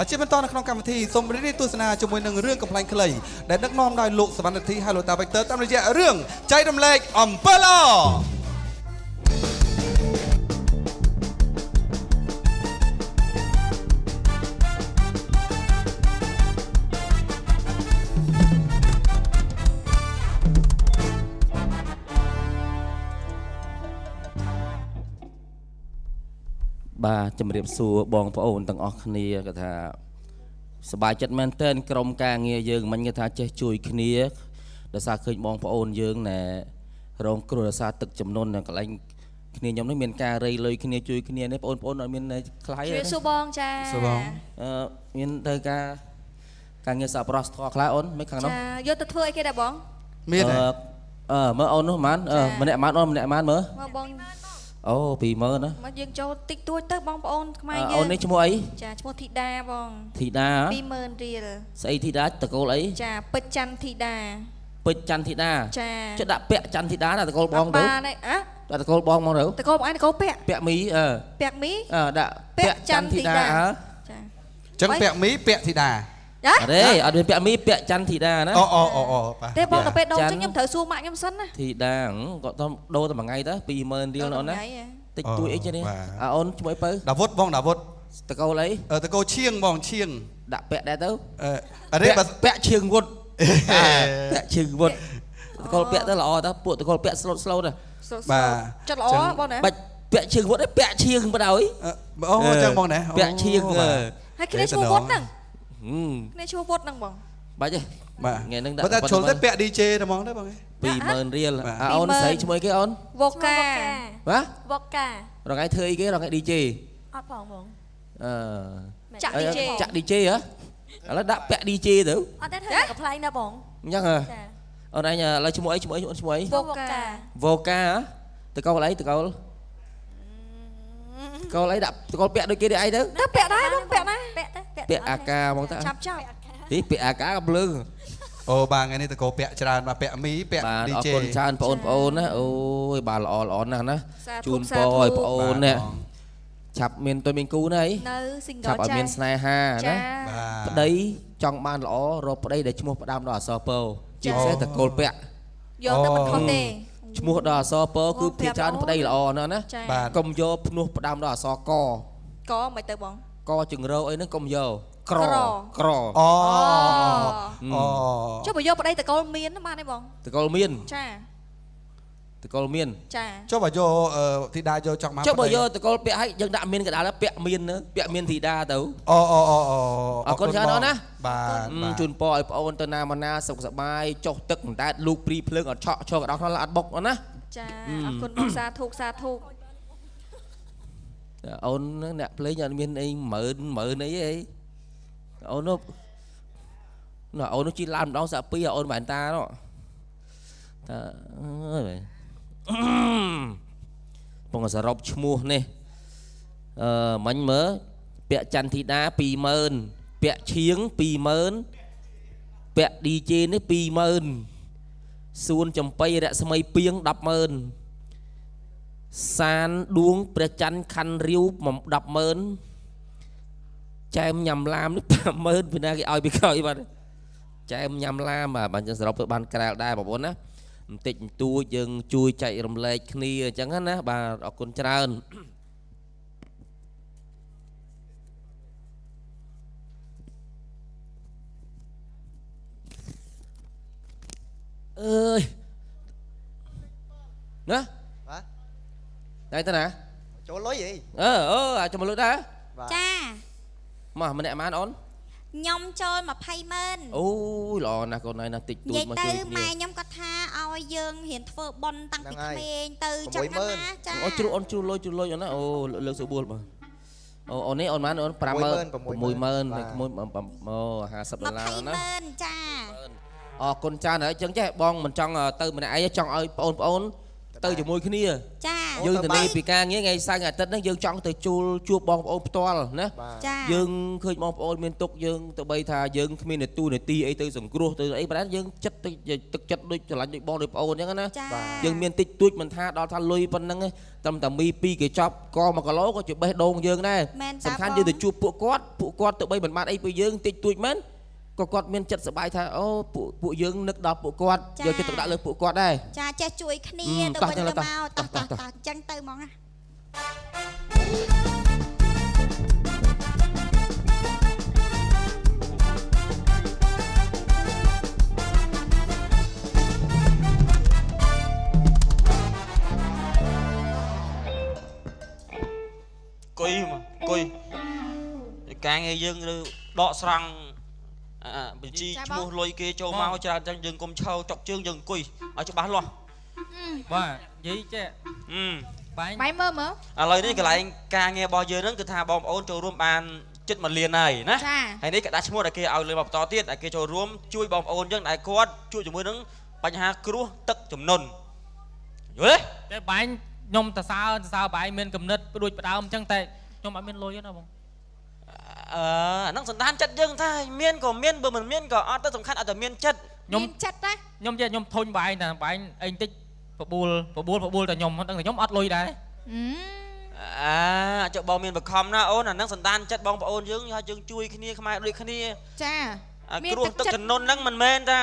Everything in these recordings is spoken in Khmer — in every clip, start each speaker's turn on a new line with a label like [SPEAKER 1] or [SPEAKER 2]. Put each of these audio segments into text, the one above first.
[SPEAKER 1] បាទជាបន្តនៅក្នុងកម្មវិធីសូមរីករាយទស្សនាជាមួយនឹងរឿងកំប្លែងខ្លីដែលដឹកនាំដោយលោកសវណ្ណធីហើយលោកតាវិកទ័រតាមរយៈរឿងចែករំលែកអំពើល្អ
[SPEAKER 2] បាទជំរាបសួរបងប្អូនទាំងអស់គ្នាគាត់ថាសប្បាយចិត្តមែនទែនក្រុមការងារយើងមិញគេថាចេះជួយគ្នាដោយសារឃើញបងប្អូនយើងណែរងគ្រោះដោយសារទឹកជំនន់នៅកន្លែងគ្នាខ្ញុំនេះមានការរៃលុយគ្នាជួយគ្នានេះបងប្អូនអត់មានខ្លៃ
[SPEAKER 3] ជំរាបសួរបងចា
[SPEAKER 1] សួរបង
[SPEAKER 2] អឺមានទៅការការងារសប្បុរសធម៌ខ្លះអូនមិនខាងនោះ
[SPEAKER 3] ចាយកទៅធ្វើអីគេដែរបង
[SPEAKER 1] មានទេ
[SPEAKER 2] អឺមើលអូននោះហ្មងម្នាក់ហ្មងអូនម្នាក់ហ្មងមើល
[SPEAKER 3] មកបង
[SPEAKER 2] អូ20000ណា
[SPEAKER 3] មកយើងចូលតិចតួចទៅបងប្អូនខ្មែរយើង
[SPEAKER 2] អូននេះឈ្មោះអី
[SPEAKER 3] ចាឈ្មោះធីតាបង
[SPEAKER 2] ធីតា
[SPEAKER 3] 20000រៀល
[SPEAKER 2] ស្អីធីតាតកូលអី
[SPEAKER 3] ចាពេជ្រច័ន្ទធីតា
[SPEAKER 2] ពេជ្រច័ន្ទធីតា
[SPEAKER 3] ចា
[SPEAKER 2] ចុះដាក់ពាក់ច័ន្ទធីតាដាក់តកូលបងទៅ
[SPEAKER 3] បានហើយអា
[SPEAKER 2] ដាក់តកូលបងមកទៅ
[SPEAKER 3] តកូលបងឯងតកូលពាក់
[SPEAKER 2] ពាក់មីអឺ
[SPEAKER 3] ពាក់មី
[SPEAKER 2] អឺដាក់
[SPEAKER 3] ពាក់ច័ន្ទធីតា
[SPEAKER 2] អើ
[SPEAKER 3] ចា
[SPEAKER 1] ចឹងពាក់មីពាក់ធីតា
[SPEAKER 3] ចា
[SPEAKER 2] អរេអត់មានពាក់មីពាក់ច័ន្ទធីតាណា
[SPEAKER 1] អូអូអូអូបាទ
[SPEAKER 3] ទេបងទៅពេលដូរ
[SPEAKER 2] ច័ន្ទ
[SPEAKER 3] ចឹងខ្ញុំត្រូវសួរម៉ាក់ខ្ញុំសិនណា
[SPEAKER 2] ធីតាគាត់ទៅដូរតែមួយថ្ងៃទៅ20000រៀលណាអូនណា
[SPEAKER 3] ថ្ងៃហ៎
[SPEAKER 2] តិចតួចអីចេះនេះអាអូនឈ្មោះអីពៅ
[SPEAKER 1] ដាវុតបងដាវុត
[SPEAKER 2] តកូលអី
[SPEAKER 1] អឺតកោឈៀងបងឈៀង
[SPEAKER 2] ដាក់ពាក់ដែរទៅ
[SPEAKER 1] អឺអរេបើ
[SPEAKER 2] ពាក់ឈៀងវុតពាក់ឈៀងវុតតកូលពាក់ទៅល្អទៅពួកតកូលពាក់ស្លូតស្លូត
[SPEAKER 3] សូសូ
[SPEAKER 1] បាទ
[SPEAKER 3] ចិត្តល្អបងណា
[SPEAKER 2] បាច់ពាក់ឈៀងវុតឯងពាក់ឈៀងបណ្ដោយ
[SPEAKER 1] អូចឹងបងណា
[SPEAKER 2] ពាក់ឈៀង
[SPEAKER 1] បាទ
[SPEAKER 3] ហើយគ្នាឈ្មោះវុតហ្នឹង
[SPEAKER 2] ហឹម
[SPEAKER 3] គ្នាឈ្មោះវុតហ្នឹងបង
[SPEAKER 2] បាច់ទេ
[SPEAKER 1] បាទ
[SPEAKER 2] ថ្ងៃហ្នឹងដាក់
[SPEAKER 1] បើតែជ្រុលទៅពាក់ DJ តែហ្មងទៅបងឯង
[SPEAKER 2] 20000រៀល
[SPEAKER 1] បាទ
[SPEAKER 2] អាអូនស្រីឈ្មោះអីគេអូន
[SPEAKER 3] វ៉ូកា
[SPEAKER 2] បាទ
[SPEAKER 4] វកកា
[SPEAKER 2] រងៃធ្វើអីគេរងៃ DJ
[SPEAKER 4] អត់ផងបង
[SPEAKER 2] អឺ
[SPEAKER 3] ចាក់ DJ
[SPEAKER 2] ចាក់ DJ ហ៎ឥឡូវដាក់ពាក់ DJ ទៅ
[SPEAKER 4] អត់ទេធ្វើកំ pl ែងណាបង
[SPEAKER 2] អញ្ចឹងហ៎
[SPEAKER 4] ចា
[SPEAKER 2] អូនឯងឥឡូវឈ្មោះអីឈ្មោះអីឈ្មោះអី
[SPEAKER 3] វ៉ូកា
[SPEAKER 2] វ៉ូកាហ៎តកោលអីតកោលតកោលអីដាក់តកោលពាក់ដូចគេដូចឯងទៅ
[SPEAKER 3] ទៅពាក់ដែរបងពាក់ដែរ
[SPEAKER 4] ពាក់ទៅពាក់
[SPEAKER 2] ពាក់អាកាហ្មងតើ
[SPEAKER 3] ចាប់ចាប់
[SPEAKER 2] ហីពាក់អាកាកំភ្លើង
[SPEAKER 1] អូបាទថ្ងៃនេះតកោពាក់ច្រើនបាទពាក់មីពាក់
[SPEAKER 2] បាទអរ
[SPEAKER 1] DJ
[SPEAKER 2] គុណច្រើនបងប្អូនណាអូយបាទល្អល្អណាស់ណា
[SPEAKER 3] សាធុ
[SPEAKER 2] ជូន
[SPEAKER 3] សាធុ
[SPEAKER 2] ពរឲ្យបងប្អូន
[SPEAKER 1] បាទ
[SPEAKER 2] នេះ
[SPEAKER 1] បង
[SPEAKER 2] ឆាប់មានទៅមានគូណាអី
[SPEAKER 3] នៅ single
[SPEAKER 2] ឆាប់ឲ្យមានស្នេហា
[SPEAKER 3] ចា
[SPEAKER 2] ណា
[SPEAKER 1] បាទ
[SPEAKER 2] ប្តីចង់បានល្អរកប្តីដែលឈ្មោះផ្ដើមដោយអក្សរពជាពិសេសតកូលពាក់
[SPEAKER 3] យកទៅមិនខុសទេ
[SPEAKER 2] ឈ្មោះដល់អក្សរពគឺភាគច្រើនប្តីល្អណាស់ណា
[SPEAKER 3] ចា
[SPEAKER 1] បាទ
[SPEAKER 2] កុំយកភ្នោះផ្ដើមដល់អក្សរក
[SPEAKER 3] កមិនទៅបង
[SPEAKER 2] កចង្រោអីហ្នឹងកុំយកក្រ
[SPEAKER 3] ក្រ
[SPEAKER 2] ក្រ
[SPEAKER 1] អូអូ
[SPEAKER 3] ចុះបើយកប្តីតកូលមានបានទេបង
[SPEAKER 2] តកូលមាន
[SPEAKER 3] ចា
[SPEAKER 2] តកូលមាន
[SPEAKER 3] ចា
[SPEAKER 1] ចុះបើយកអឺធីតាយកចង់មក
[SPEAKER 2] ចុះបើយកតកូលពាក់ឲ្យយើងដាក់មានកដាលពាក់មានទៅពាក់មានធីតាទៅ
[SPEAKER 1] អូអូអូអូ
[SPEAKER 2] អរគុណច្រើនអូនណា
[SPEAKER 1] បាទបាទ
[SPEAKER 2] ជូនពរឲ្យប្អូនទៅណាមកណាសុខសប្បាយចុះទឹកអណ្ដែតលូកព្រីភ្លើងអត់ឆក់ឈរកដោះខ្នល់អត់បុកអូនណា
[SPEAKER 3] ចាអរគុណបងសាធុសាធុ
[SPEAKER 2] អូនហ្នឹងអ្នកភ្លេងអត់មានអីម៉ឺនម៉ឺនអីទេអូននោះណ៎អូននោះជិះឡានម្ដងសាក់ពីរអូនបែនតានោះតាអើយ ពងសរុបឈ្មោះនេះអឺមិញមើលពាក់ច័ន្ទធីតា20000ពាក់ឈៀង20000ពាក់ DJ នេះ20000សួនចំបៃរស្មីពីង100000 សានដួងព្រះច័ន្ទខណ្ឌរាវ100000ចែមញ៉ាំឡាមនេះ50000ពីណាគេឲ្យពីក្រោយបាទចែមញ៉ាំឡាមបាទបានចឹងសរុបទៅបានក្រែលដែរបងប្អូនណាបន្តិចបន្តួចយើងជួយចែករំលែកគ្នាអញ្ចឹងណាបាទអរគុណច្រើនអើយណា
[SPEAKER 5] បាទ
[SPEAKER 2] តែទៅណា
[SPEAKER 5] ចូលលុយអី
[SPEAKER 2] អឺអឺអាចមកលើកដែរ
[SPEAKER 5] បាទ
[SPEAKER 6] ចា
[SPEAKER 2] មកម្នាក់ម៉ានអូន
[SPEAKER 6] ខ្ញុំចូល20ម៉ឺន
[SPEAKER 2] អូយល្អណាស់កូនឯងណាតិចតួ
[SPEAKER 6] និយាយទៅ
[SPEAKER 2] ចមកជួយ
[SPEAKER 6] ម៉ែ
[SPEAKER 2] គ្នា
[SPEAKER 6] ខ្ញុំគាត់ថាឲ្យយើងរៀនធ្វើប៉ុនតាំងពីក្មេងទៅចឹងណាណាចា
[SPEAKER 2] អូជ្រុះអូនជ្រុះលុយជ្រុះលុយអូនណាអូលើកស្បួលបាទអូអូននេះអូនម៉ានអូន50000 60000ក្មួយអូ50ដុល្លារ
[SPEAKER 6] 20
[SPEAKER 2] ណា
[SPEAKER 6] ម៉ឺនចា
[SPEAKER 2] អរគុណច្រើនហើយអញ្ចឹងចេះបងមិនចង់ទៅម្នាក់ឯងចង់ឲ្យបងប្អូន ទៅជាមួយគ្នា
[SPEAKER 6] ចា
[SPEAKER 2] យើងទៅនេះពីការងារថ្ងៃសៅរ៍ថ្ងៃអាទិត្យហ្នឹងយើងចង់ទៅជួលជួបបងប្អូនផ្ទាល់ណា
[SPEAKER 6] ចា
[SPEAKER 2] យើងឃើញបងប្អូនមានទុកយើងទៅបីថាយើងគ្មានទូនាទីអីទៅសង្គ្រោះទៅអីប៉ុន្តែយើងចិត្តទឹកទឹកចិត្តដូចស្រឡាញ់ដូចបងដូចប្អូនអញ្ចឹងណា
[SPEAKER 6] ចា
[SPEAKER 2] យើងមានតិចតួចមិនថាដល់ថាលុយប៉ុណ្ណឹងទេត្រឹមតែមីពីរគេចប់ក1គីឡូក៏ជាបេះដូងយើងដែរ
[SPEAKER 6] មែនតា
[SPEAKER 2] សំខាន់
[SPEAKER 6] បង
[SPEAKER 2] យើងទៅជួបពួកគាត់ពួកគាត់ទៅបីមិនបានអីពីយើងតិចតួចមែនក៏គាត់មានចិត្តសប្បាយថាអូពួកពួកយើងនឹកដល់ពួកគាត់យកចិត្តទុកដាក់លើពួកគាត់ដែរ
[SPEAKER 6] ចាចេះជួយគ្នា
[SPEAKER 2] អឺ
[SPEAKER 6] ទៅវិញ
[SPEAKER 2] តោះ
[SPEAKER 6] ទៅមក
[SPEAKER 2] តោះ
[SPEAKER 6] តោះ
[SPEAKER 2] តោះ
[SPEAKER 6] តោះតោះអញ្ចឹងទៅហ្មងណា
[SPEAKER 5] គុយមកគុយការងារយើងឬដកស្រង់អាបញ្ជីឈ្មោះលុយគេចូលមកច្រើនចឹងយើងកុំឈោចុកជើងយើងអង្គុយឲ្យច្បាស់លាស់
[SPEAKER 7] បាទនិយាយចេះ
[SPEAKER 5] អឺ
[SPEAKER 7] បាញ់
[SPEAKER 8] បាយមើលមើល
[SPEAKER 5] ឥឡូវនេះកន្លែងការងាររបស់យើងហ្នឹងគឺថាបងប្អូនចូលរួមបានជិត1លានហើយណា
[SPEAKER 8] ចា
[SPEAKER 5] ហើយនេះក៏ដាក់ឈ្មោះដែលគេឲ្យលុយមកបន្តទៀតដែលគេចូលរួមជួយបងប្អូនយើងដែលគាត់ជួយជាមួយនឹងបញ្ហាគ្រោះទឹកជំនន់យល់ទេ
[SPEAKER 7] តែបាញ់ខ្ញុំតសើតសើបាញ់មានកំណត់ព្រួចផ្ដើមអញ្ចឹងតែខ្ញុំអត់មានលុយទេណាបង
[SPEAKER 5] អឺអាហ្នឹងសន្តានចិត្តយើងថាមានក៏មានបើមិនមានក៏អត់ទៅសំខាន់ឲ្យតែមានចិត្ត
[SPEAKER 7] ខ្ញុំ
[SPEAKER 8] មានចិត្តណា
[SPEAKER 7] ខ្ញុំចេះខ្ញុំធុញបាញ់តែបាញ់អីបន្តិចបបួលបបួលបបួលតែខ្ញុំដឹងតែខ្ញុំអត់លុយដែរ
[SPEAKER 8] អឺ
[SPEAKER 5] អាចុះបងមានបខំណាអូនអាហ្នឹងសន្តានចិត្តបងប្អូនយើងហើយយើងជួយគ្នាខ្មែរដូចគ្នា
[SPEAKER 8] ចា
[SPEAKER 5] អា
[SPEAKER 8] មាន
[SPEAKER 5] គ្រោះទឹក
[SPEAKER 8] ទឹកចិត្ត
[SPEAKER 5] ជំនន់ហ្នឹងមិនមែនថា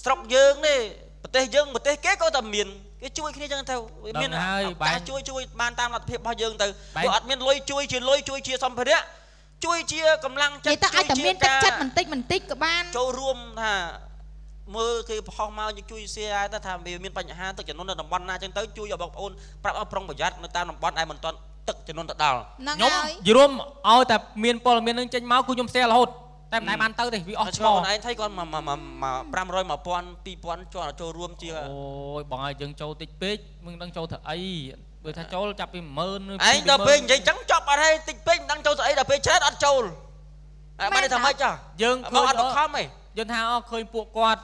[SPEAKER 5] ស្រុកយើងទេប្រទេសយើងប្រទេសគេក៏តែមានគេជួយគ្នាចឹងទៅវាមានឱកាសជួយជួយបានតាមលទ្ធភាពរបស់យើងទៅព្រោះអត់មានលុយជួយជាលុយជួយជាសម្ភារៈជួយជាកម្លាំង
[SPEAKER 8] និយាយ
[SPEAKER 5] ចិត្ត
[SPEAKER 8] ទៅឲ្យតែមានទឹកចិត្តបន្តិចបន្តិចក៏បាន
[SPEAKER 5] ចូលរួមថាមើលគេផុសមកយើងជួយ share ទៅថាវាមានបញ្ហាទឹកជំនន់នៅតំបន់ណាចឹងទៅជួយឲ្យបងប្អូនប្រាប់ឲ្យប្រុងប្រយ័ត្ននៅតាមតំបន់ដែលមិនទាន់ទឹកជំនន់ទៅដល់
[SPEAKER 8] ហ្នឹង
[SPEAKER 7] ខ្ញុំ
[SPEAKER 8] ហើយ
[SPEAKER 7] និយាយរួមឲ្យតែមានព័ត៌មាននឹងចេញមកគឺខ្ញុំ share រហូតតែមិនដែលបានទៅទេវាអស់ឆ្
[SPEAKER 5] ឆ្ល
[SPEAKER 7] ង
[SPEAKER 5] ងខ្លួនឯងថៃគាត់មកមក500 1000 2000ជាន់ចូលរួមជា
[SPEAKER 7] អូយបងឲ្យយើងចូលតិចពេកมึงដឹងចូលធ្វើអីបើថាចូលចាប់ពី10000ឬ
[SPEAKER 5] ឯងដល់ពេលនិយាយចឹងចប់អត់ហើយតិចពេកមិនដឹងចូលស្អីដល់ពេលច្រើនអត់ចូលអត់បានថាម៉េចចា
[SPEAKER 7] យើង
[SPEAKER 5] បងអត់បខំទេ
[SPEAKER 7] យើងថាអូឃើញពួកគាត់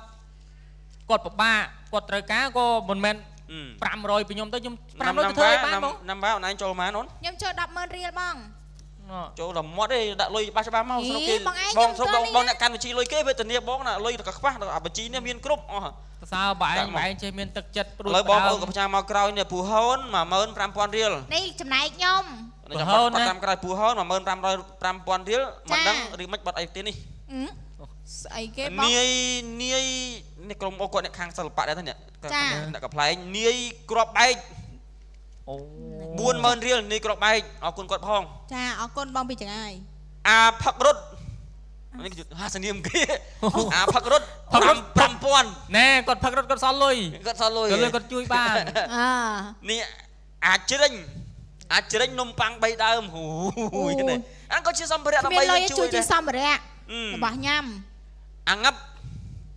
[SPEAKER 7] គាត់ពិបាកគាត់ត្រូវការក៏មិនមែន500ពីខ្ញុំទៅខ្ញុំ500ទៅធ្វើឲ្យបានបង
[SPEAKER 5] ណាំបាអូនឯងចូលមកអូន
[SPEAKER 8] ខ្ញុំចូល100,000រៀលបង
[SPEAKER 5] ចូលដល់មាត់ទេដាក់លុយច្បាស់ច្បាស់មកស្រុកគេ
[SPEAKER 8] អីបងឯង
[SPEAKER 5] បងស្រុក
[SPEAKER 8] ខ្ញុំ
[SPEAKER 5] បងបងអ្នកកាន់បញ្ជីលុយគេវេទនាបងណាលុយក៏ខ្វះអាបញ្ជីនេះមានគ្រប់អស់
[SPEAKER 7] សរសើរបែងបែងចេះមានទឹកចិត្តព្រួយ
[SPEAKER 5] ឥឡូវបងប្អូនក៏ផ្ញើមកក្រោយនេះពូហូន15000រៀល
[SPEAKER 8] នេះចំណែកខ្ញុំ
[SPEAKER 5] នេះចាំបាត់តាមក្រោយពូហូន15000រៀលមិនដឹងឬមិនបាត់អីទេនេះ
[SPEAKER 8] អឺស្អីគេបង
[SPEAKER 5] នាយនាយនេះក្រុមអូគាត់អ្នកខាងសិល្បៈដែរណាអ្នក
[SPEAKER 8] ចា
[SPEAKER 5] អ្នកកំ pl ែងនាយក្របបែក
[SPEAKER 7] អូ
[SPEAKER 5] 40000រៀលនាយក្របបែកអរគុណគាត់ផង
[SPEAKER 8] ចាអរគុណបងពីចងាយ
[SPEAKER 5] អាផឹករត់នេះគឺហាសនាមគេអាផឹករត់5000
[SPEAKER 7] ណែគាត់ផឹករត់គាត់សល់លុយ
[SPEAKER 5] គាត់សល់លុយ
[SPEAKER 7] គាត់លុយគាត់ជួយបាន
[SPEAKER 8] អើ
[SPEAKER 5] នេះអាចច្រិញអាចច្រិញនំប៉័ង3ដើមហូយនេះអានក៏ជាសម្ភារៈ
[SPEAKER 8] គ្
[SPEAKER 5] ដើម្បី
[SPEAKER 8] មានលុយ
[SPEAKER 5] យើងជួយ យ
[SPEAKER 8] ជួយជា
[SPEAKER 5] ដែរ
[SPEAKER 8] សម្ភារៈ
[SPEAKER 5] អឺ
[SPEAKER 8] របស់ញ៉ាំ
[SPEAKER 5] អាងាប់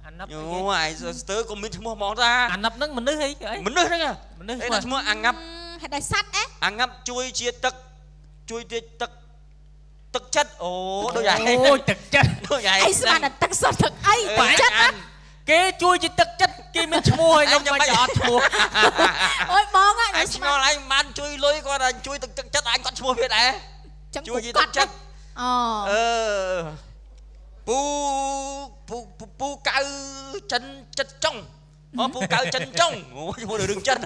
[SPEAKER 7] អាណិប
[SPEAKER 5] អូអាយស្ទើក៏មានឈ្មោះហ្មងតា
[SPEAKER 7] អាណិបហ្នឹងមនុស្សអីអី
[SPEAKER 5] មនុស្សហ្នឹង
[SPEAKER 7] មនុស្ស
[SPEAKER 5] អីឈ្មោះអាងាប់
[SPEAKER 8] ហេតុតែសัตว์អេ
[SPEAKER 5] អាងាប់ជួយជាទឹកជួយជាទឹកទឹកចិត្តអូដូចឯង
[SPEAKER 7] អូយទឹកចិត្ត
[SPEAKER 5] ដូចឯង
[SPEAKER 8] អីស្មានតែទឹកសុទ្ធទឹកអី
[SPEAKER 5] បាញ់
[SPEAKER 8] ចិត្ត
[SPEAKER 5] អាន
[SPEAKER 7] គេជួយជាទឹកចិត្តគេមានឈ្មោះហើយខ្ញុំបាច់តែអត់ឈ្មោះ
[SPEAKER 8] អូយបងហ่ะ
[SPEAKER 5] អញឆ្ងល់ឯងបានជួយលុយគាត់អញជួយទឹកចិត្តអញគាត់ឈ្មោះវាដែរ
[SPEAKER 8] ចឹង
[SPEAKER 5] ជួយជា
[SPEAKER 8] គាត់
[SPEAKER 5] ទឹកចិត្ត
[SPEAKER 8] អូ
[SPEAKER 5] អឺពូពូពូពូកៅចិនចិត្តចុងអូពូកៅចិនចុងអូឈ្មោះរឿងចិន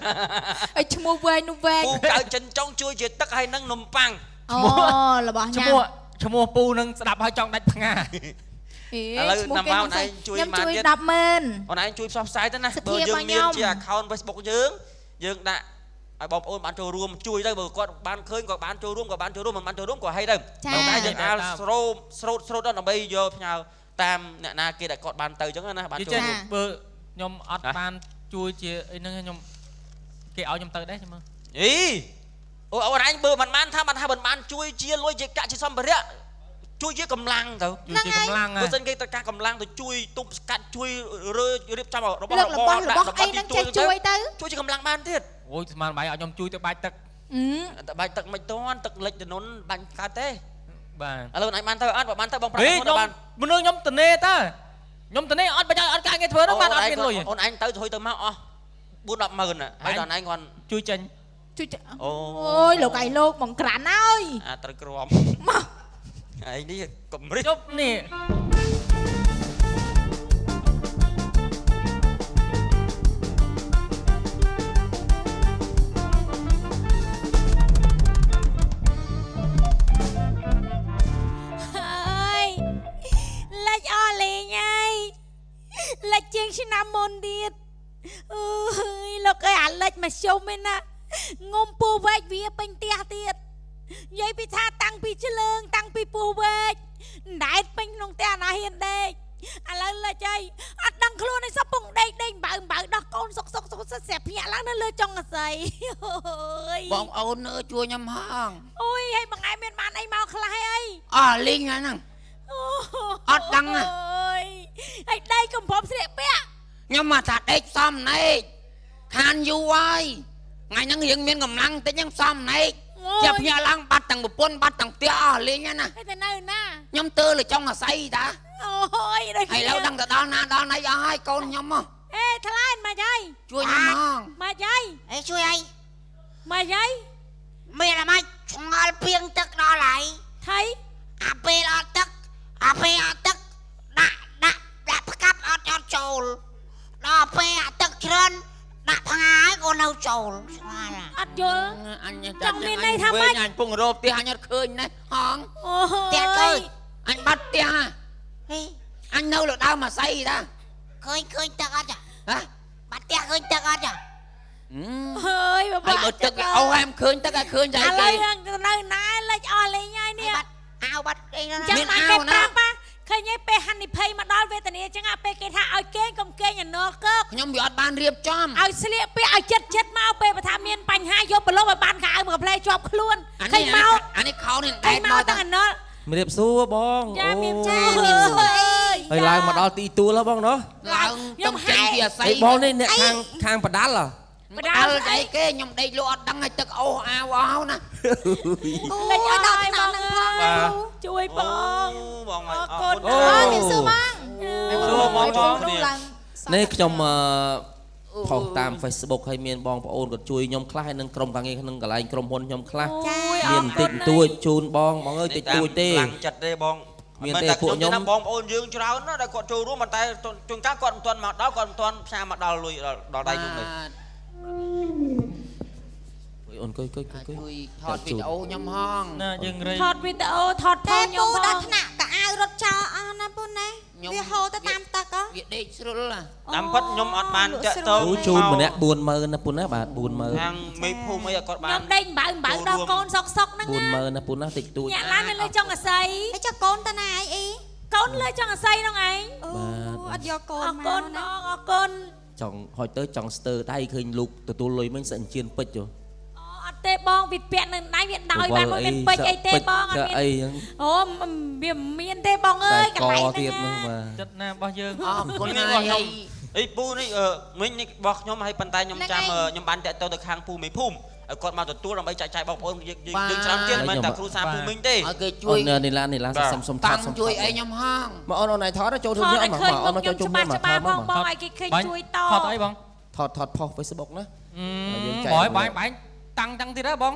[SPEAKER 8] អីឈ្មោះវែងនោះវែង
[SPEAKER 5] ពូកៅចិនចុងជួយជាទឹកហើយនឹងនំប៉័ង
[SPEAKER 8] អូរបស់ញ៉ាំ
[SPEAKER 7] ឈ្មោះឈ្មោះពូនឹងស្ដាប់ហើយចង់ដាច់ផ្ងា
[SPEAKER 8] អេ
[SPEAKER 5] ឥឡូវ
[SPEAKER 8] ឈ្មោះ
[SPEAKER 5] តាម
[SPEAKER 8] គេខ្ញុំ
[SPEAKER 5] មកអូនឯងជួយ
[SPEAKER 8] ខ្ញុំជួយ
[SPEAKER 5] មកទៀត
[SPEAKER 8] 100,000
[SPEAKER 5] អូនឯងជួយផ្សព្វផ្សាយទៅណា
[SPEAKER 8] សទ្ធា
[SPEAKER 5] បើយើង
[SPEAKER 8] របស់ខ្ញុំ
[SPEAKER 5] មានជា account Facebook យើងយើងដាក់ឲ្យបងប្អូនបានចូលរួមជួយទៅបើគាត់បានឃើញក៏បានចូលរួមក៏បានចូលរួមមិនបានចូលរួមក៏ហីទៅ
[SPEAKER 8] ចា
[SPEAKER 5] ប៉ុន្តែយើងអាលស្រូបស្រូតស្រូតដល់ដើម្បីយកផ្ញើតាមអ្នកណាគេដែលគាត់បានទៅអញ្ចឹងណាបាន
[SPEAKER 7] និយាយចេះ
[SPEAKER 5] ចូលរួម
[SPEAKER 7] បើខ្ញុំអត់
[SPEAKER 5] ហ៎
[SPEAKER 7] បានជួយជាអីហ្នឹងខ្ញុំគេឲ្យខ្ញុំទៅដែរចាំមើល
[SPEAKER 5] អីអូអូនឯងបើមិនបានថាមិនថាមិនបានជួយជាលុយជាកាក់ជាសម្ភារៈជួយជាកម្លាំងទៅ
[SPEAKER 7] ជួយជាកម្លាំង
[SPEAKER 5] បើសិនគេត្រូវការកម្លាំងទៅជួយទប់ស្កាត់ជួយរើរៀបចំរបស់
[SPEAKER 8] លើករបស់របស់អីហ្នឹងចេះជួយទៅ
[SPEAKER 5] ជួយជាកម្លាំងបានទៀត
[SPEAKER 7] អូយស្មានបាយឲ្យខ្ញុំជួយទៅបាច់ទឹក
[SPEAKER 8] អឺ
[SPEAKER 5] តែបាច់ទឹកមិនតាន់ទឹកលិចទៅនុនបាញ់កើតទេ
[SPEAKER 7] បាទ
[SPEAKER 5] ឥឡូវឯងបានទៅអត់បើបានទៅបងប្រាប់
[SPEAKER 7] ហេខ្ញុំ
[SPEAKER 5] អូនបាន
[SPEAKER 7] មនុស្សខ្ញុំតនេតើខ្ញុំតនេអត់បាច់ឲ្យអត់ការងារធ្វើហ្នឹងបានអត់មានលុយ
[SPEAKER 5] អូនឯងទៅជួយទៅមកអស់ 4 10ម៉ឺនហើយដល់ឯងគាត់
[SPEAKER 7] ជួយចេញ
[SPEAKER 8] ជួយ
[SPEAKER 5] អូ
[SPEAKER 8] អូយលោកឯងលោកបងក្រាន់ហើយ
[SPEAKER 5] អាត្រូវក្រម
[SPEAKER 8] មក
[SPEAKER 5] ឯងនេះកំរិច
[SPEAKER 7] ជប់នេះ
[SPEAKER 4] ហើយលិចអស់លេងហើយលិចជាងឆ្នាំមុនទៀតអើយលោកអើយអាលិចមកជុំឯណាងុំពូវែកវាពេញផ្ទះទៀតនិយាយពីថាតាំងពីឆ្លើងតាំងពីពូវែកដែតពេញក្នុងផ្ទះណាហ៊ានដេកឥឡូវលិចហើយអត់ដឹងខ្លួនឯសោះពងដេកដេកបើបើដោះកូនសុកសុកសុកស្រាប់ភ្ញាក់ឡើងនៅលើចុងអស័យអូយ
[SPEAKER 9] បងអូនអើជួយខ្ញុំហង
[SPEAKER 4] អូយហើយបងឯងមានបានអីមកខ្លះហើយអី
[SPEAKER 9] អស់លីងហ្នឹង អត់ដឹងណា
[SPEAKER 4] អូយហើយដៃកំព្រមស្លៀកពាក់
[SPEAKER 9] ខ្ញុំមកថាដេកផ្សំណែកខានយូរហើយថ្ងៃហ្នឹងរៀងមានកម្លាំងតិចហ្នឹងផ្សំណែកជាភ្ញាក់ឡើងបាត់ទាំងប្រពន្ធបាត់ទាំងផ្ទះអស់លីងហ្នឹងណា
[SPEAKER 4] ហើយទៅនៅណា
[SPEAKER 9] ខ្ញុំទើលើចុងអាស័យតា
[SPEAKER 4] អូយដូច
[SPEAKER 9] ហើយឡូវដឹងទៅដល់ណាដល់ណីអស់ហើយកូនខ្ញុំហ៎
[SPEAKER 4] អេថ្លែនមកហើយ
[SPEAKER 9] ជួយខ្ញុំហង
[SPEAKER 4] មកហើយ
[SPEAKER 6] អេជួយអី
[SPEAKER 4] មកហើយ
[SPEAKER 6] មានអាម៉េចឆ្ងល់ពីងទឹកដល់ហើយ
[SPEAKER 4] ថៃ
[SPEAKER 6] អាពេលអត់ទឹកអាពេលអត់ទឹកដាក់ដាក់ដាក់ផ្កាប់អត់អត់ចូលដល់ពេលអាទឹកច្រើនដាក់ផ្ងាយក៏នៅចូលឆ្ងល់អា
[SPEAKER 4] អត់យល់
[SPEAKER 9] អញ
[SPEAKER 4] ចង់មានន័យថាម៉េច
[SPEAKER 9] អញពងរោបផ្ទះអញអត់ឃើញណាហង
[SPEAKER 4] អូ
[SPEAKER 6] ផ្ទះឃើញ
[SPEAKER 9] អញបាត់ផ្ទះហ่ะ
[SPEAKER 6] ហេ
[SPEAKER 9] អញនៅលើដើមអាស័យតា
[SPEAKER 6] ឃើញឃើញទឹកអត់ចា
[SPEAKER 9] ហ៎
[SPEAKER 6] បាត់ផ្ទះឃើញទឹកអត់ចា
[SPEAKER 4] អើយ
[SPEAKER 9] ហើយបើទឹកវាអូសហើយមិនឃើញទឹកឲ្យឃើញ
[SPEAKER 4] ឥ
[SPEAKER 9] ចៃ
[SPEAKER 4] ឡូ
[SPEAKER 9] គេ
[SPEAKER 4] វហ្នឹងទៅនៅណាលិចអស់លេងហើយនេះ
[SPEAKER 6] បាត់អាវបាត់អីណា
[SPEAKER 4] ចឹង
[SPEAKER 9] មាន
[SPEAKER 4] បានគេ
[SPEAKER 9] អាវណា
[SPEAKER 4] ប្រាប់ណាឃើញឯពេលហានិភ័យមកដល់វេទនាចឹងអាពេលគេថាឲ្យគេងកុំគេងអណកក
[SPEAKER 9] ខ្ញុំវាអត់បានរៀបចំ
[SPEAKER 4] ឲ្យស្លៀកពាក់ឲ្យចិត្តចិត្តមកពេលបើថាមានបញ្ហាយកប្រឡប់ឲ្យបានខោអាវមកផ្លែជាប់ខ្លួន
[SPEAKER 9] អានេះ
[SPEAKER 4] ឃើញមក
[SPEAKER 9] អានេះខោនេះ
[SPEAKER 4] ឃើញមក
[SPEAKER 9] ដែតមកតា
[SPEAKER 4] ទាំងអណល
[SPEAKER 2] ជំរាបសួរបង
[SPEAKER 4] ចាមាន
[SPEAKER 2] អូ
[SPEAKER 4] ចា
[SPEAKER 6] មានសួរអី
[SPEAKER 2] ហើយឡើងមកដល់ទីទួលហើយបងណោះ
[SPEAKER 9] ឡើងតំចេញពីអាស័យ
[SPEAKER 2] អីបងនេះអ្នកខាងខាងបដាល់ហ៎
[SPEAKER 9] បដាល់អីគេខ្ញុំដេកលក់អត់ដឹងឲ្យទឹកអូសអាវអស់ណា
[SPEAKER 6] អូ
[SPEAKER 4] លិច
[SPEAKER 6] យ
[SPEAKER 4] អស់ហើយ
[SPEAKER 6] ដល់ថ្នាក់
[SPEAKER 4] បង
[SPEAKER 6] ហ្នឹងផង
[SPEAKER 5] បាទ
[SPEAKER 4] ជួយបង
[SPEAKER 5] បង
[SPEAKER 4] អរគុណ
[SPEAKER 5] អូ
[SPEAKER 8] អូមានសួរបង
[SPEAKER 5] សួរបងបងគ្នា
[SPEAKER 8] ឡើង
[SPEAKER 2] នេះខ្ញុំអឺផុសតាម Facebook ហើយមានបងប្អូនក៏ជួយខ្ញុំខ្លះហើយនឹងក្រុមការងារក្នុងកន្លែងក្រុមហ៊ុនខ្ញុំខ្លះ
[SPEAKER 6] ចា
[SPEAKER 2] មានតិចបន្តួចជូនបងបងអើយតិចតួចទេ
[SPEAKER 5] ឡើងចិត្តទេបង
[SPEAKER 2] មានទេពួកខ្ញុំ
[SPEAKER 5] ណាបងប្អូនយើងច្រើនណាស់ដែលគាត់ចូលរួមប៉ុន្តែជួនកាលគាត់មិនទាន់មកដល់គាត់មិនទាន់ផ្សាយមកដល់លុយដល់ដៃខ្ញុំទេ
[SPEAKER 2] អុយអូនអង្គុយអង្គុយអង្គុយ
[SPEAKER 9] ជួយថតវីដេអូខ្ញុំហង
[SPEAKER 7] ណាយើងរៃ
[SPEAKER 4] ថតវីដេអូថតផ
[SPEAKER 6] តែ
[SPEAKER 4] ងខ្ញុំ
[SPEAKER 6] ពូ
[SPEAKER 4] ផង
[SPEAKER 6] ដល់ថ្នាក់កៅអៅរត់ចោលអស់ណាពូណាវាហូរទៅតាមទឹកហ៎
[SPEAKER 9] វាដេកស្រុលណា
[SPEAKER 5] តាមពិតខ្ញុំអត់បានតាក់ទង
[SPEAKER 2] អូជូនម្នាក់40000ណាពូណាបាទ40000
[SPEAKER 5] ខាងមេភូមិអីឲ្យគាត់បាន
[SPEAKER 4] ខ្ញុំដេញបើបើដល់កូនសុកសុកហ្នឹងណា
[SPEAKER 2] 40000ណាពូណាតិចតួច
[SPEAKER 4] ញាក់ឡាននៅលើចុងអស័យ
[SPEAKER 6] ហើយចុះកូនតាណាអីអី
[SPEAKER 4] កូនលើចុងអស័យហ្នឹងឯង
[SPEAKER 6] អូអត់យកកូន
[SPEAKER 4] អរ
[SPEAKER 6] មក
[SPEAKER 4] គុណ
[SPEAKER 6] ណា
[SPEAKER 4] បងអរគុណ
[SPEAKER 2] ចង់ហុចទៅចង់ស្ទើដៃឃើញលោកទទួលលុយមិញសិនជៀនពេជ្រហ៎
[SPEAKER 4] អូអត់ទេបងវាពាក់នឹងដៃវាដោយបានមួយមានពេជ្រអីទេបងអត់មាន
[SPEAKER 2] អីហ្នឹង
[SPEAKER 4] អូវាមានទេបងអើយកន្លែង
[SPEAKER 2] ទៀត
[SPEAKER 4] ហ្នឹង
[SPEAKER 2] នោះបាទ
[SPEAKER 7] ចិត្តណារបស់យើង
[SPEAKER 9] អរគុណ
[SPEAKER 5] នេះ
[SPEAKER 9] ហើយ
[SPEAKER 5] របស់ខ្ញុំអីពូនេះមិញនេះរបស់ខ្ញុំហើយប៉ុន្តែខ្ញុំចាំខ្ញុំបានតាក់ទងទៅខាងពូមេភូមិឲ្យគាត់មកទទួលដើម្បីចែកចាយបងប្អូនយើងយើងច្រើនទៀតមិនមែនតែគ្រូសាពូមិញទេ
[SPEAKER 9] ឲ្យគេ
[SPEAKER 2] អូ
[SPEAKER 9] ជួយ
[SPEAKER 2] ននេះឡាននេះឡានសុំសុំថ
[SPEAKER 9] តាំង
[SPEAKER 2] តសុំ
[SPEAKER 9] ជួយអីខ្ញុំហង
[SPEAKER 2] មកអូនអូនឯងថតចូល
[SPEAKER 4] ថត
[SPEAKER 2] ជុំនេះ
[SPEAKER 4] ឲ្យឃើញ
[SPEAKER 2] មកអូន
[SPEAKER 4] មុខ
[SPEAKER 2] មកចូលជុំ
[SPEAKER 4] ខ្ញុំច្បាស់
[SPEAKER 2] នេះមក
[SPEAKER 4] ច្បាស់ផងបងឲ្យគេឃើញជួយត
[SPEAKER 7] ថតអីបង
[SPEAKER 2] ថតថតផុស Facebook ណា យើងចែក
[SPEAKER 7] បងបងបងតាំងតាំងទៀតហ៎បង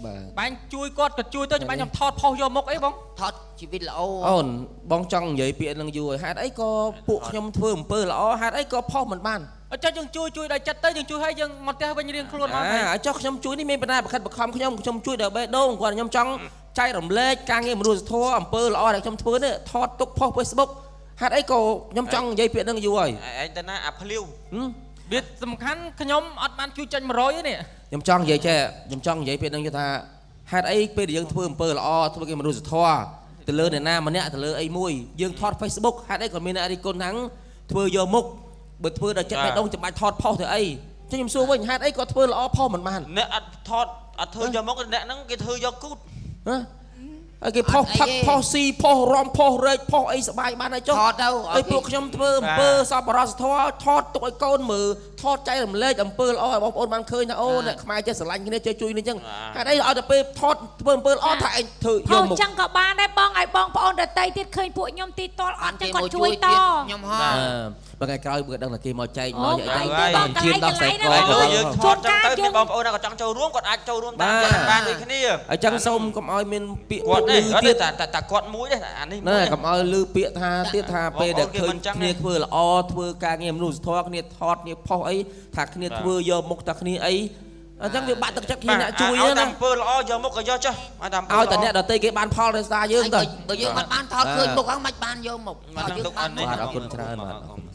[SPEAKER 2] បាទ
[SPEAKER 7] បងជួយគាត់ក៏ជួយទៅចាំខ្ញុំថតផុសយកមុខអីបង
[SPEAKER 9] ថតជីវិតល្អ
[SPEAKER 2] អូនបងចង់និយាយពាក្យនឹងយូរហើយហេតុអីក៏ពួកខ្ញុំធ្វើអំពើល្អហេតុអីក៏ផុសមិនបាន
[SPEAKER 7] អត់ចុះយើងជួយជួយដល់ចិត្តទៅយើងជួយឲ្យយើងមកផ្ទះវិញរៀងខ្លួនមក
[SPEAKER 2] អាចុះខ្ញុំជួយនេះមានបណ្ដាបខិតបខំខ្ញុំខ្ញុំជួយដល់បេះដូងគាត់ខ្ញុំចង់ចែករំលែកការងារមនុស្សធម៌អំពើល្អដែលខ្ញុំធ្វើនេះថតទុកផុស Facebook ហេតុអីក៏ខ្ញុំចង់និយាយពាក្យនឹងយូរហើយ
[SPEAKER 5] ឯងទៅណាអាភ្លាវ
[SPEAKER 7] វាសំខាន់ខ្ញុំអត់បានជួយចាញ់100ទេនេះ
[SPEAKER 2] ខ្ញុំចង់និយាយចេះខ្ញុំចង់និយាយពាក្យនឹងយូរថាហេតុអីពេលដែលយើងធ្វើអំពើល្អធ្វើគេមនុស្សធម៌ទៅលើអ្នកណាម្នាក់ទៅលើអីមួយយើងថត Facebook ហេតុអីក៏មានអ្នករិះគន់ហ្នឹងធ្វើយកមុខបើធ្វើដល់ចិត្តបេះដូងចាំបាច់ថតផុសទៅអីចឹងខ្ញុំសួរវិញហេតុអីក៏ធ្វើល្អផុសមិនបាន
[SPEAKER 5] អ្នកអត់ថតអត់ធ្វើយកមុខអ្នកហ្នឹងគេធ្វើយកគូត
[SPEAKER 2] ហ៎ហើយគេផុសផឹកផុសស៊ីផុសរំផុសរែកផុសអីសបាយបានហើយចុះ
[SPEAKER 9] ថតទៅ
[SPEAKER 2] ហើយពួកខ្ញុំធ្វើអំពើសប្បុរសធម៌ថតទុកឲ្យកូនមើលថតចែករំលែកអំពើល្អឲ្យបងប្អូនបានឃើញថាអូអ្នកខ្មែរចេះស្រឡាញ់គ្នាចេះជួយនេះចឹងហេតុអីឲ្យតែពេលថតធ្វើអំពើល្អថាឯងធ្វើ
[SPEAKER 4] ផុ
[SPEAKER 2] យកមុខ
[SPEAKER 4] សចឹងក៏បានដែរបងឲ្យបងប្អូនដតីទៀតឃើញពួកខ្ញុំទីតលអត់ចឹងគាត់ជួយត
[SPEAKER 9] ខ្ញុំហង
[SPEAKER 2] បើថ្ងៃក្រោយបើដឹងថាគេមកចែកមក
[SPEAKER 4] អូ
[SPEAKER 2] អីទៅ
[SPEAKER 4] ទេបង
[SPEAKER 2] ជៀនដល់ខ្សែក
[SPEAKER 5] ហើយ
[SPEAKER 2] ក៏
[SPEAKER 5] យើងថតចឹងទៅមានបងប្អូនណាក៏ចង់ចូលរួមគាត់អាចចូលរួមតាមបានដូចគ្នា
[SPEAKER 2] អញ្ចឹងសូមកុំឲ្យមានពាក្យ
[SPEAKER 5] គាត់នេះ
[SPEAKER 2] លឺទៀត
[SPEAKER 5] តែតែគាត់មួយទេអានេះ
[SPEAKER 2] ណាកុំឲ្យលឺពាក្យថាទៀតថាពេលដែលឃើញគ្នាធ្វើល្អធ្វើការងារមនុស្សធម៌គ្នាថតគ្នាផុសអីថាគ្នាធ្វើយកមុខតាគ្នាអីអញ្ចឹងវាបាក់ទឹកចិត្តគ្នាអ្នកជួយ
[SPEAKER 5] ឲ្យ
[SPEAKER 2] ណា
[SPEAKER 5] តាមពើល្អយកមុខក៏យកចុះឲ្យតាម
[SPEAKER 2] ឲ្យតែអ្នកដតីគេបានផលដោយសារយើងទៅ
[SPEAKER 9] បើយើងអត់បានថតឃើញមុខហ្នឹងមិនបានយកមុខ
[SPEAKER 5] បាទ
[SPEAKER 9] យើង
[SPEAKER 5] ទុកអត់នេះ
[SPEAKER 2] បាទអរគុណច្រើនបាទអរគុណ។